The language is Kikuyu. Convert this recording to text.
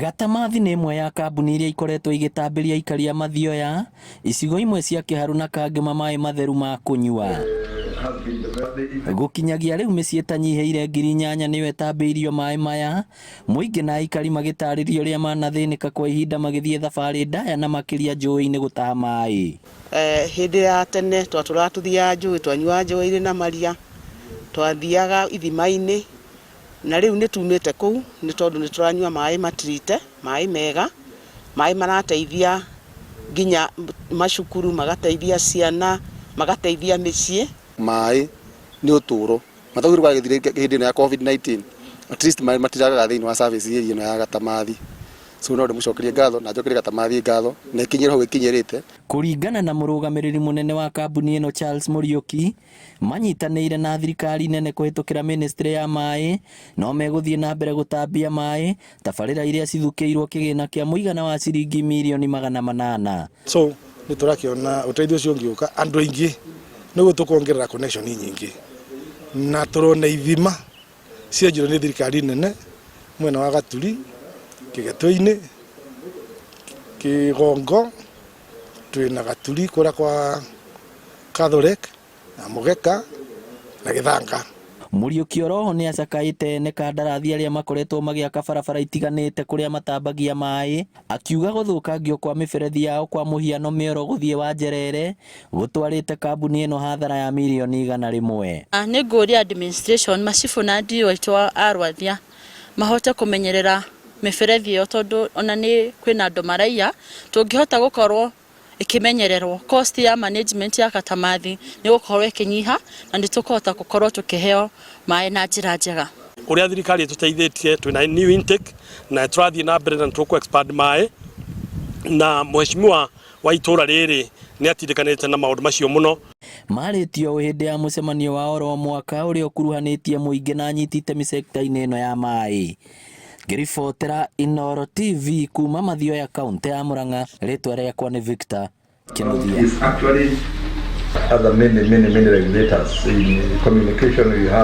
Gatamathi nĩ ĩmwe ya kambuni iria ikoretwo igĩtambĩria aikari a Mathioya icigo imwe cia Kĩharu na Kangema maĩ matheru ma kũnyua. Gũkinyagia rĩu mĩciĩ ĩtanyihĩire 8,000 nĩyo ĩtambĩirio maĩ maya, mũingĩ na aikari magĩtarĩria ũrĩa manathĩnĩka kwa ihinda magĩthiĩ thabarĩ ndaya na makĩria njũĩ-inĩ gũtaha maĩ. Hĩndĩ ya tene twatũraga tũthiaga njũĩ, twanyuaga njũĩ irĩ na maria, twathiaga ithima-inĩ, na rĩu nĩ tumĩte kũu nĩ tondũ nĩ tũranyua maĩ matirite, maĩ mega, maĩ marateithia nginya macukuru, magateithia ciana, magateithia mĩciĩ. Maĩ nĩ ũtũũro matagwĩrwo gwagĩthire hĩndĩ ĩno ya COVID-19, at least maĩ matiragaga thĩinĩ wa service area ĩno ya Gatamathi. So no ndĩmũcokerie ngatho na njokerie Gatamathi ngatho na ĩkinyĩre hau ĩkinyĩrĩte. Kũringana na mũrũgamĩrĩri mũnene wa kambuni ĩno Charles Mũriũki, manyitanĩire na thirikari nene kũhĩtũkĩra ministry ya maĩ no megũthiĩ na mbere gũtambia maĩ tabarĩra iria cithukĩirwo kĩgĩna kĩa mũigana wa ciringi mirioni 800. So nĩ tũrakĩona ũteithio ũcio ũngĩũka andũ aingĩ nĩguo tũkuongerera connection nyingĩ, na tũrona ithima cienjirwo nĩ thirikari nene mwena wa Gaturi, Kĩgetũ-inĩ, Kĩgongo, twĩna Gaturi kũrĩa kwa Catholic na Mũgeka na Gĩthanga. Mũriũki oroho nĩ acakaĩte ene kandarathi arĩa makoretwo magĩaka barabara itiganĩte kũrĩa matambagia maĩ, akiuga gũthũkangio kwa mĩberethi yao kwa mũhiano mĩoro gũthiĩ wa Njerere gũtwarĩte kambuni ĩno hathara ya mirioni 100. Nĩ ngũria administration, macibũ na ndio aitũ a Rwathia mahote kũmenyerera mĩberethi ĩyo, tondũ ona nĩ kwĩna andũ maraiya. Tũngĩhota gũkorwo ĩkĩmenyererwo, cost ya management ya Katamathi nĩ gũkorwo ĩkĩnyiha na nĩ tũkũhota gũkorwo tũkĩheo maĩ na njĩra njega. Ũrĩa thirikari ĩtũteithĩtie, twĩna new intake na tũrathiĩ na mbere na tũkũ expand maĩ, na mheshimiwa wa itũra rĩrĩ nĩ atindĩkanĩte na maũndũ macio mũno. Marĩtio ũũ hĩndĩ ya mũcemanio wa oro mwaka ũrĩa ũkuruhanĩtie mũingĩ na anyiti itemi sekta-inĩ ĩno ya maĩ. Ngĩribotera Inooro TV kuma Mathioya, kaũntĩ ya Murang'a, rĩtwa rĩakwa nĩ Victor Kinuthia. Is actually other many, many, many regulators in communication we have.